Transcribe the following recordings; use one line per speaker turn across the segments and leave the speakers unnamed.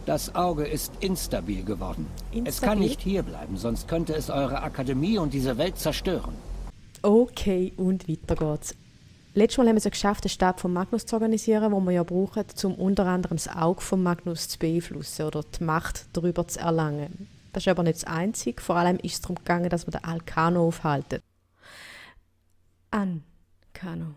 Das Auge ist instabil geworden. Es kann
Instabil?
nicht hierbleiben, sonst könnte es eure Akademie und diese Welt zerstören.
Okay, und weiter geht's. Letztes Mal haben wir es ja geschafft, den Stab von Magnus zu organisieren, den wir ja brauchen, um unter anderem das Auge von Magnus zu beeinflussen oder die Macht darüber zu erlangen. Das ist aber nicht das Einzige. Vor allem ist es darum gegangen, dass wir den Alcano aufhalten. Ancano.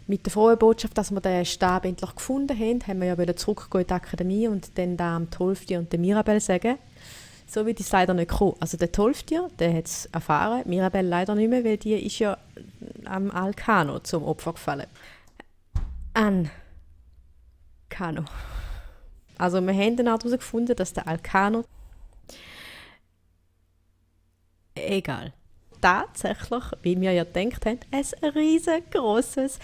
Mit der frohen Botschaft, dass wir den Stab endlich gefunden haben wir ja zurückgehen in die Akademie und dann da am Tolftier und der Mirabelle sagen. So wird es leider nicht gekommen. Also der Tolftier, der hat es erfahren, Mirabelle leider nicht mehr, weil die ist ja am Alcano zum Opfer gefallen. Ancano. Also wir haben dann auch herausgefunden, dass der Alcano egal. Tatsächlich, wie wir ja gedacht haben, ein riesengroßes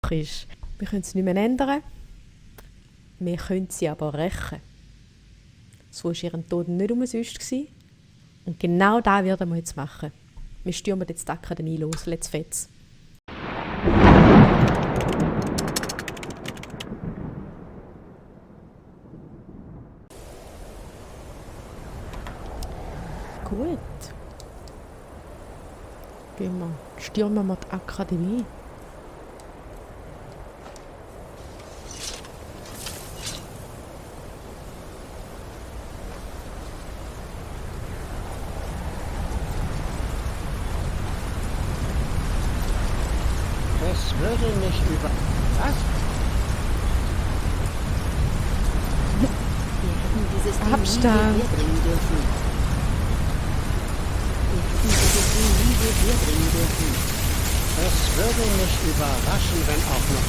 ist. Wir können es nicht mehr ändern. Wir können sie aber rächen. So war ihren Tod nicht umsonst. Und genau das werden wir jetzt machen. Wir stürmen jetzt die Akademie los. Let's fetz. Gut. Stürmen wir die Akademie.
Es würde mich über... Was?
Wir hätten dieses Ding
Abstand.
nie hierher bringen dürfen. Wir hätten dieses Ding nie hierher bringen dürfen.
Es würde mich überraschen, wenn auch noch...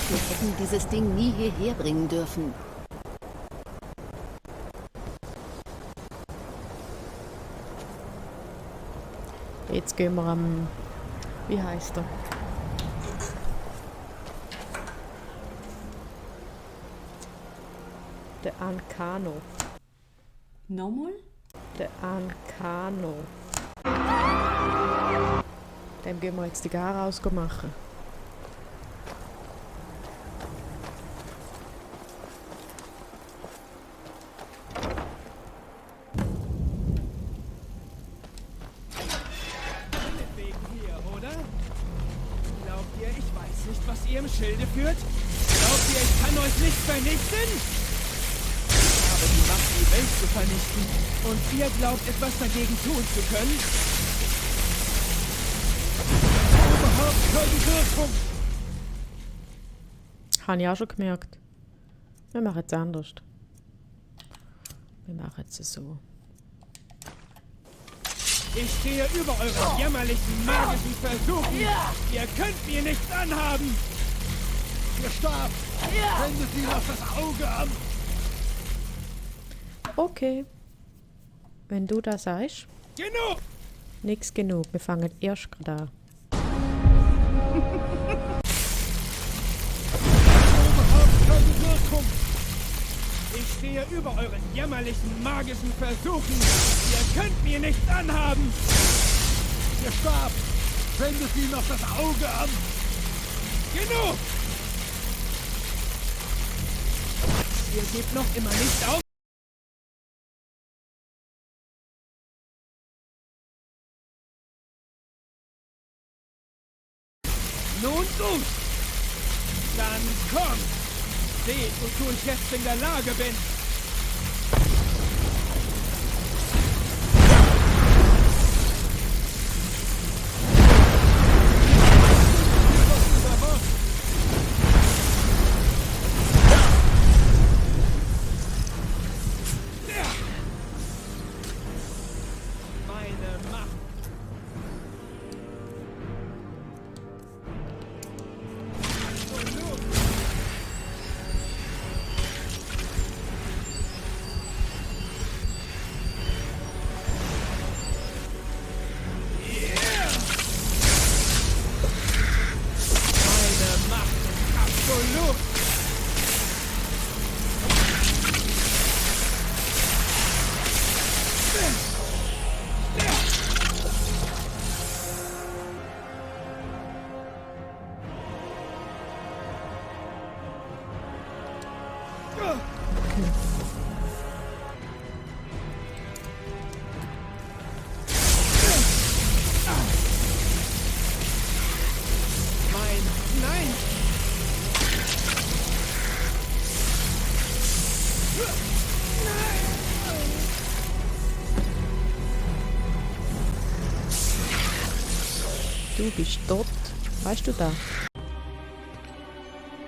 Wir hätten dieses Ding nie hierher bringen dürfen.
Jetzt gehen wir am... Wie heißt er? Der Ancano.
Nochmal?
Der Ancano. Dem gehen wir jetzt die Gare machen.
Glaubt ihr, ich weiß nicht, was ihr im Schilde führt? Glaubt ihr, ich kann euch nicht vernichten? Ich habe die Macht, die Welt zu vernichten. Und ihr glaubt, etwas dagegen tun zu können? Überhaupt keine Wirkung!
Habe ich auch schon gemerkt. Wir machen es anders. Wir machen es so.
Ich stehe über euren jämmerlichen magischen Versuchen. Ihr könnt mir nichts anhaben. Ihr Stab, wendet sie auf das Auge an.
Okay. Wenn du das sagst.
Genug!
Nix genug. Wir fangen erst gerade an.
Überhaupt keine Wirkung. Ich stehe über euren jämmerlichen magischen Versuchen. Ihr könnt mir nichts anhaben. Ihr Stab, wendet ihn auf das Auge an. Genug! Ihr gebt noch immer nicht auf. Nun gut. Dann kommt. Seht, wozu ich jetzt in der Lage bin. Meine Macht. Meine Macht ist absolut. Nein!
Du bist tot. Weißt du das?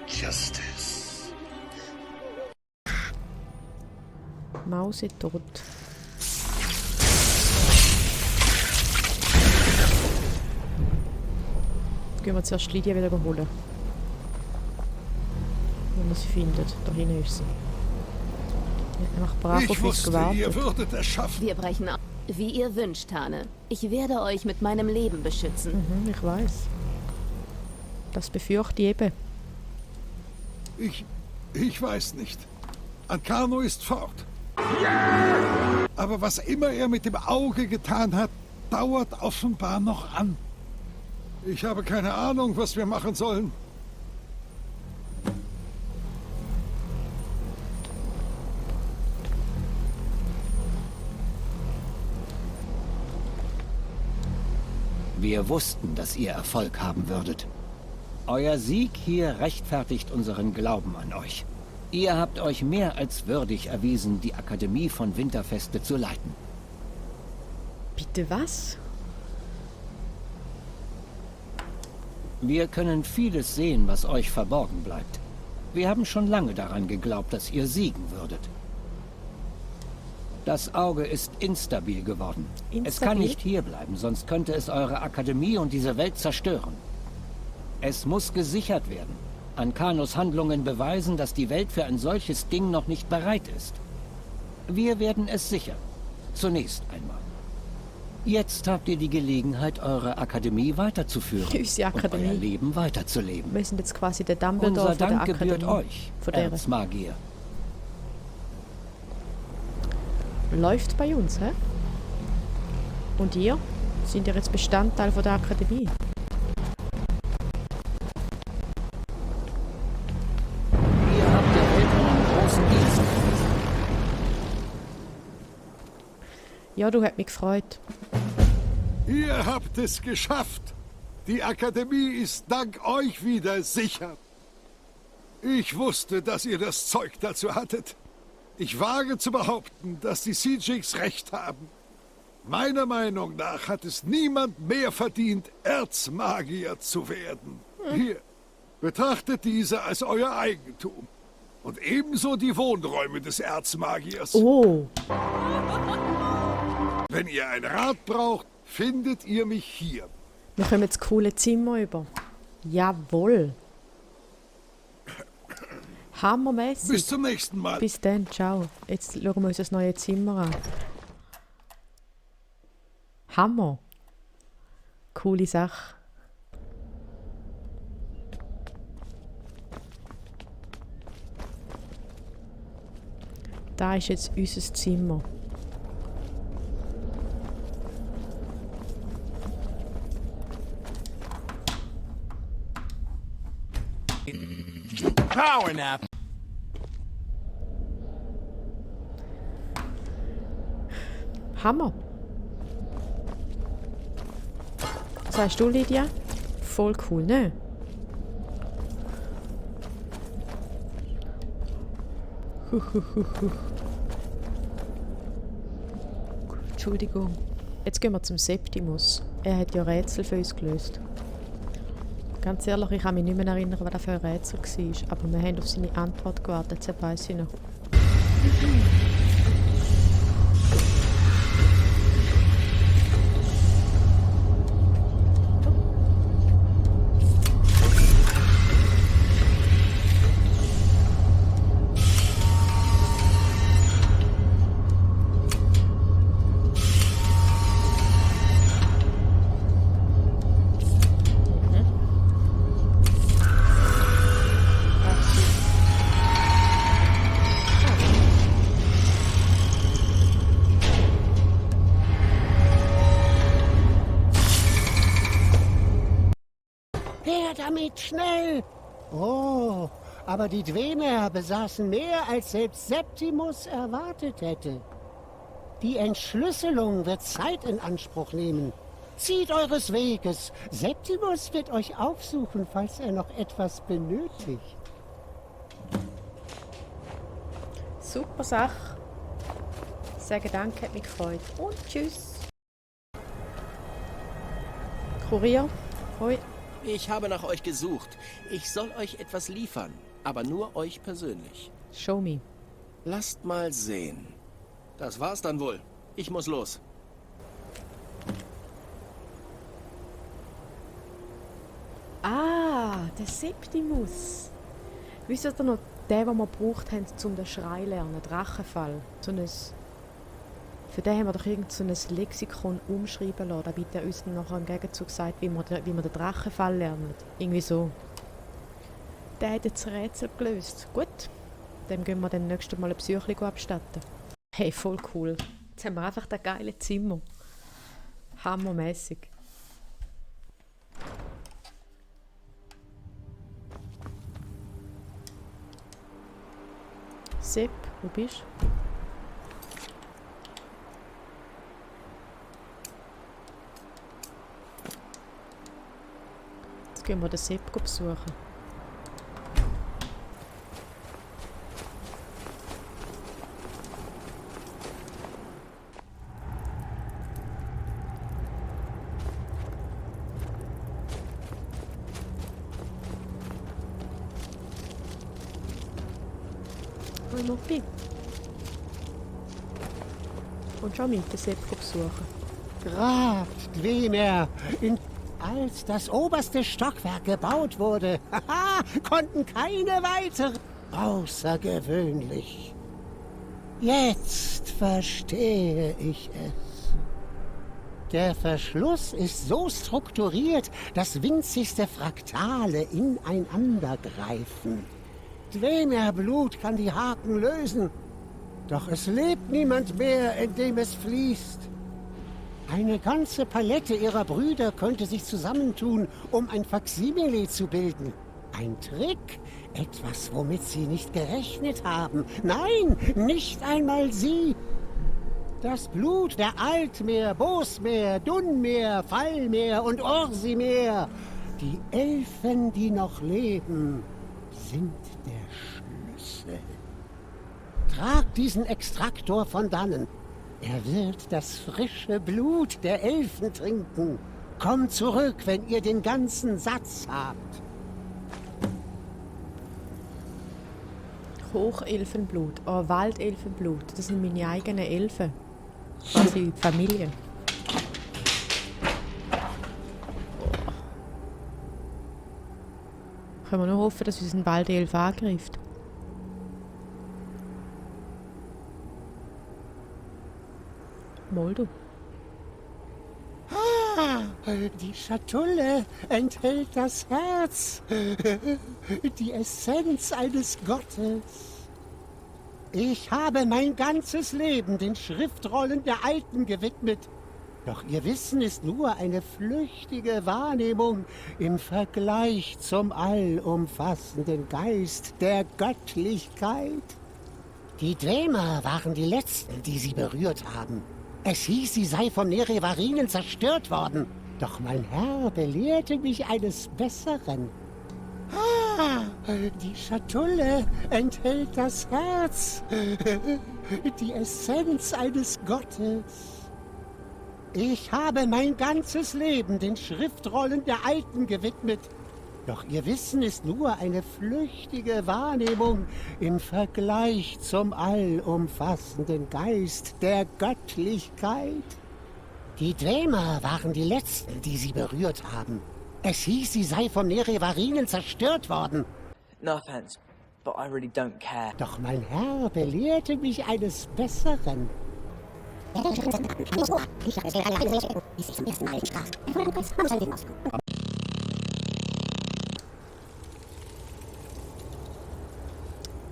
Justice.
Mause tot. Gehen wir zuerst Lydia wieder holen. Wenn wir sie findet. Da hinten ist sie. Ich habe brav
Ich
auf uns
wusste,
gewartet.
ihr würdet es schaffen.
Wir brechen auf. Wie ihr wünscht, Hane. Ich werde euch mit meinem Leben beschützen.
Ich weiß. Das befürchte ich eben.
Ich weiß nicht. Ancano ist fort. Aber was immer er mit dem Auge getan hat, dauert offenbar noch an. Ich habe keine Ahnung, was wir machen sollen.
Wir wussten, dass ihr Erfolg haben würdet. Euer Sieg hier rechtfertigt unseren Glauben an euch. Ihr habt euch mehr als würdig erwiesen, die Akademie von Winterfeste zu leiten.
Bitte was?
Wir können vieles sehen, was euch verborgen bleibt. Wir haben schon lange daran geglaubt, dass ihr siegen würdet. Das Auge ist instabil geworden. Es kann nicht hierbleiben, sonst könnte es eure Akademie und diese Welt zerstören. Es muss gesichert werden. Ancanos Handlungen beweisen, dass die Welt für ein solches Ding noch nicht bereit ist. Wir werden es sichern. Zunächst einmal. Jetzt habt ihr die Gelegenheit, eure Akademie weiterzuführen
Unsere Akademie.
und euer Leben weiterzuleben.
Wir sind jetzt quasi der Dumbledore
Unser
von der
Dank gebührt
Akademie.
euch,
Von der
Erzmagier.
läuft bei uns, hä? Und ihr? Sind ihr jetzt Bestandteil von der Akademie?
Ihr habt der Welt einen großen Dienst erwiesen.
Ja, du hat mich gefreut.
Ihr habt es geschafft. Die Akademie ist dank euch wieder sicher. Ich wusste, dass ihr das Zeug dazu hattet. Ich wage zu behaupten, dass die Seejigs recht haben. Meiner Meinung nach hat es niemand mehr verdient, Erzmagier zu werden. Hier, betrachtet diese als euer Eigentum. Und ebenso die Wohnräume des Erzmagiers.
Oh,
Wenn ihr ein Rat braucht, findet ihr mich hier.
wir kommen jetzt coole Zimmer über. Jawohl. Hammermäßig.
Bis zum nächsten Mal.
Bis dann, ciao. Jetzt schauen wir uns das neue Zimmer an. Hammer. Coole Sache. Da ist jetzt unser Zimmer.
Power nap!
Hammer. Was sagst du, Lydia? Voll cool, ne? Entschuldigung. Jetzt gehen wir zum Septimus. Er hat ja Rätsel für uns gelöst. Ganz ehrlich, ich kann mich nicht mehr erinnern, was das für ein Rätsel war. Aber wir haben auf seine Antwort gewartet, jetzt weiss ich noch.
Her damit, schnell! Oh, Aber die Dwemer besaßen mehr, als selbst Septimus erwartet hätte. Die Entschlüsselung wird Zeit in Anspruch nehmen. Zieht eures Weges. Septimus wird euch aufsuchen, falls er noch etwas benötigt.
Super Sache. Sagen Danke, hat mich gefreut. Und tschüss. Kurier. Hoi.
Ich habe nach euch gesucht. Ich soll euch etwas liefern, aber nur euch persönlich.
Show me.
Lasst mal sehen. Das war's dann wohl. Ich muss los.
Ah, der Septimus. Wisst ihr noch, den wir gebraucht haben, um den Schrei zu lernen, Drachenfall. Für den haben wir doch irgend so ein Lexikon umschreiben lassen, damit er uns dann nachher im Gegenzug sagt, wie wir den Drachenfall lernen. Irgendwie so. Der hat jetzt das Rätsel gelöst. Gut, dem gehen wir dann nächstes Mal ein Psychli abstatten. Hey, voll cool. Jetzt haben wir einfach das geile Zimmer. Hammermäßig. Sepp, wo bist du? Jetzt gehen wir den Sepp besuchen. Noch bin. Und schon mit den Sepp besuchen.
Graf Dwemer, als das oberste Stockwerk gebaut wurde, konnten keine weitere. Außergewöhnlich. Jetzt verstehe ich es. Der Verschluss ist so strukturiert, dass winzigste Fraktale ineinander greifen. Dwemer Blut kann die Haken lösen, doch es lebt niemand mehr, in dem es fließt. Eine ganze Palette ihrer Brüder könnte sich zusammentun, um ein Faksimile zu bilden. Ein Trick, etwas, womit sie nicht gerechnet haben. Nein, nicht einmal sie. Das Blut der Altmeer, Bosmeer, Dunmeer, Fallmeer und Orsimeer. Die Elfen, die noch leben, sind der Schlüssel. Trag diesen Extraktor von dannen. Er wird das frische Blut der Elfen trinken. Kommt zurück, wenn ihr den ganzen Satz habt.
Hochelfenblut, Waldelfenblut, das sind meine eigenen Elfen. Quasi die Familie. Können wir nur hoffen, dass uns ein Waldelf angreift. Moldo.
Die Schatulle enthält das Herz, die Essenz eines Gottes. Ich habe mein ganzes Leben den Schriftrollen der Alten gewidmet. Doch ihr Wissen ist nur eine flüchtige Wahrnehmung im Vergleich zum allumfassenden Geist der Göttlichkeit. Die Dwemer waren die Letzten, die sie berührt haben. Es hieß, sie sei von Nerevarinen zerstört worden. Doch mein Herr belehrte mich eines Besseren. Die Schatulle enthält das Herz, die Essenz eines Gottes. Ich habe mein ganzes Leben den Schriftrollen der Alten gewidmet. Doch ihr Wissen ist nur eine flüchtige Wahrnehmung im Vergleich zum allumfassenden Geist der Göttlichkeit. Die Dwemer waren die Letzten, die sie berührt haben. Es hieß, sie sei von Nerevarinen zerstört worden.
No offense, but I really don't care.
Doch mein Herr belehrte mich eines Besseren.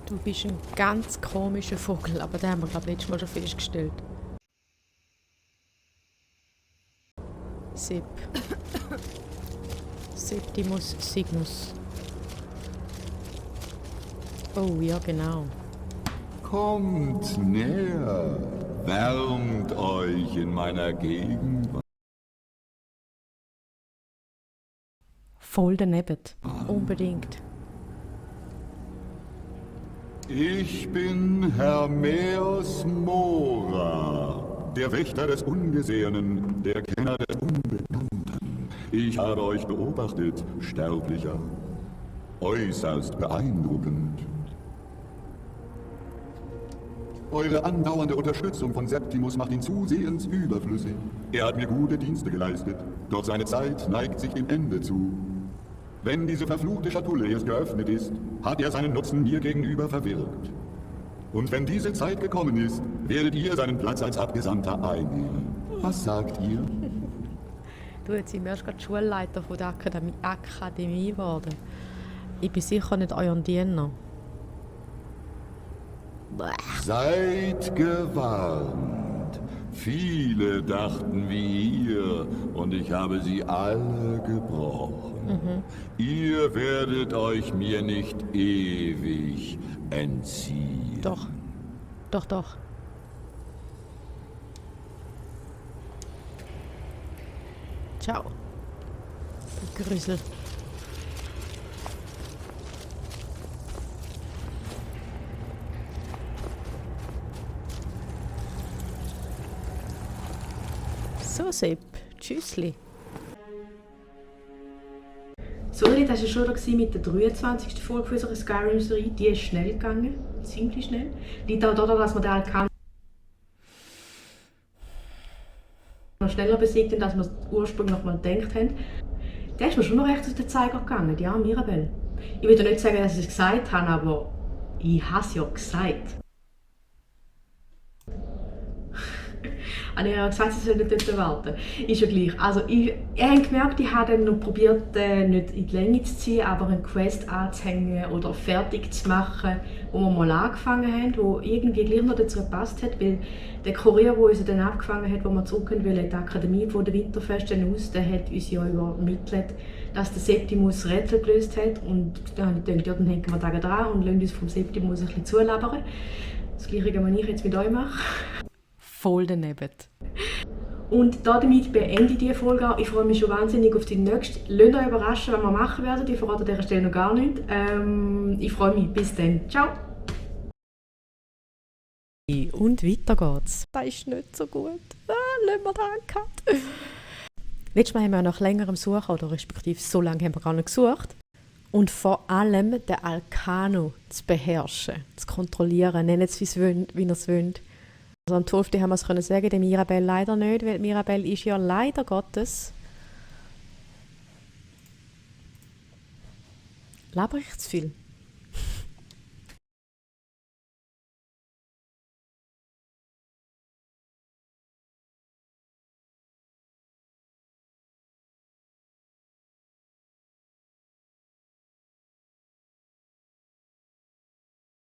Du bist ein ganz komischer Vogel, aber den haben wir, glaube ich, letztes Mal schon festgestellt. Sepp. Septimus Signus. Oh, ja, genau.
Kommt näher, wärmt euch in meiner Gegenwart.
Voll daneben. Unbedingt.
Ich bin Hermeos Mora, der Wächter des Ungesehenen, der Kenner des Unbekannten. Ich habe euch beobachtet, Sterblicher. Äußerst beeindruckend. Eure andauernde Unterstützung von Septimus macht ihn zusehends überflüssig. Er hat mir gute Dienste geleistet, doch seine Zeit neigt sich dem Ende zu. Wenn diese verfluchte Schatulle erst geöffnet ist, hat er seinen Nutzen mir gegenüber verwirkt. Und wenn diese Zeit gekommen ist, werdet ihr seinen Platz als Abgesandter einnehmen. Was sagt ihr?
Du, jetzt sind wir erst gerade Schulleiter von der Akademie geworden. Ich bin sicher nicht euer Diener.
Seid gewarnt. Viele dachten wie ihr und ich habe sie alle gebrochen. Ihr werdet euch mir nicht ewig entziehen.
Doch. Doch, doch. Ciao. Du Grüssel. So, Sepp. Tschüssli. Sorry, das war schon mit der 23. Folge unserer Skyrim-Serie. Die ist schnell gegangen. Ziemlich schnell. Liegt auch daran, dass wir den Alkan noch schneller besiegt haben, als wir es ursprünglich noch mal gedacht haben. Der ist mir schon noch recht aus den Zeiger gegangen. Ja, Mirabelle. Ich will nicht sagen, dass ich es gesagt habe, aber ich habe es ja gesagt. Ich habe gesagt, sie sollen nicht dort warten. Ist ja gleich. Also, ich habe gemerkt, ich habe dann noch probiert, nicht in die Länge zu ziehen, aber eine Quest anzuhängen oder fertig zu machen, wo wir mal angefangen haben, wo irgendwie gleich noch dazu gepasst hat, weil der Kurier, der uns dann abgefangen hat, wo wir zurück wollen, in die Akademie von der Winterfesten aus, der hat uns ja übermittelt, dass der Septimus Rätsel gelöst hat. Und dann habe ich gedacht, ja, dann hängen wir da dran und lassen uns vom Septimus ein bisschen zulabern. Das Gleiche, was ich jetzt mit euch mache. Voll daneben. Und damit beende ich diese Folge auch. Ich freue mich schon wahnsinnig auf die nächste. Lasst euch überraschen, was wir machen werden. Ich verrate an dieser Stelle noch gar nicht. Ich freue mich. Bis dann. Ciao. Und weiter geht's. Das ist nicht so gut. Lassen wir den Cut. Letztes Mal haben wir nach längerem Suchen, oder respektive so lange haben wir gar nicht gesucht. Und vor allem den Alcano zu beherrschen, zu kontrollieren. Nennt es, wie ihr es wollt. Also am 12. haben wir es können sagen, der Mirabelle leider nicht, weil Mirabelle ist ja leider Gottes. Laber ich zu viel?